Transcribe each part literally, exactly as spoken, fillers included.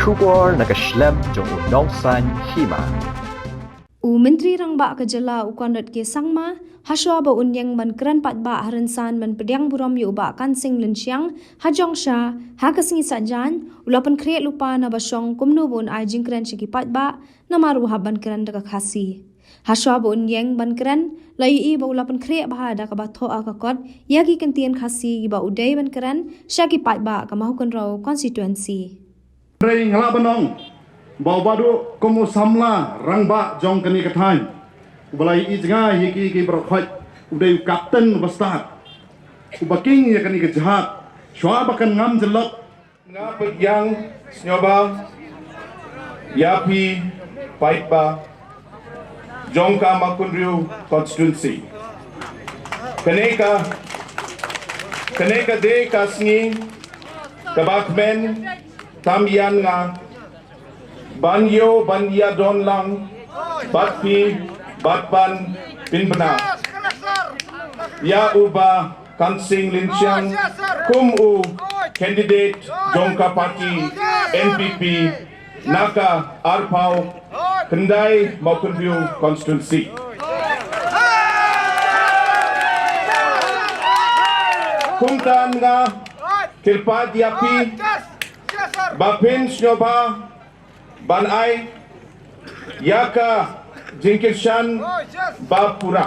Khubor na ka shlem jong u nongsan hima. U Myntri Rangbah ka jylla u Conrad K Sangma, hashwa ba un ïeng ban kren paidbah ha rynsan ban pdiang burom ïa u Bah Kan Sing Lynchiang, ha Jongksha, ha ka sngi Saitjaiñ, u la pynkhreh lypa na ba shong kumno ba un ai jingkren sha ki paidbah, namar u hap ban kren da ka Khasi. Hashwa ba un ïeng ban kren, la ïohi ba u la pynkhreh bha da kaba thoh ha ka kot, ïa ki kyntien Khasi kiba u dei ban kren, sha ki paidbah ka Mawkynrew constituency. Hynrei nga lah ban ong ba u Bah Duh kum u samla rangbah jong kane ka thaiñ, uba la ïohi jngai ïa ki, ki baroh khoit, u dei u kapten uba stad, uba king ïa kane ka jhad. Shuwa ba kan ngam jyllop, nga pdiang sngewbha ïa phi paidbah jong ka Mawkynrew constituency. Kane ka, kane ka dei ka sngi kaba kmen tam ïa nga ban ïoh ban ïadon lang bad phi bad ban pynbna ïa u Bah Kan Sing Lynchiang kum u candidate jong ka party N P P na ka arphew khyndai Mawkynrew constituency. Kumta nga kyrpad ïa phi ba phin sngewbha ban ai ïa ka jingkyrshan ba pura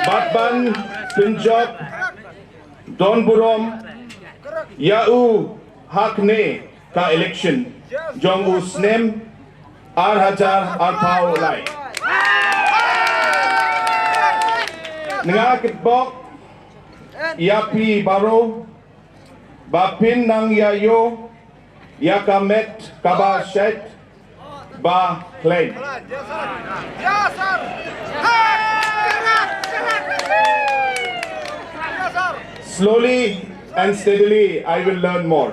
bad ban pynjop don burom ïa u ha kane ka election jong u snem ar hajar arphew lai. Nga kitbok ïa phi baroh ba phin nang ïa ïoh ïa ka met kaba shait ba khlaiñ. Slowly and steadily, I will learn more.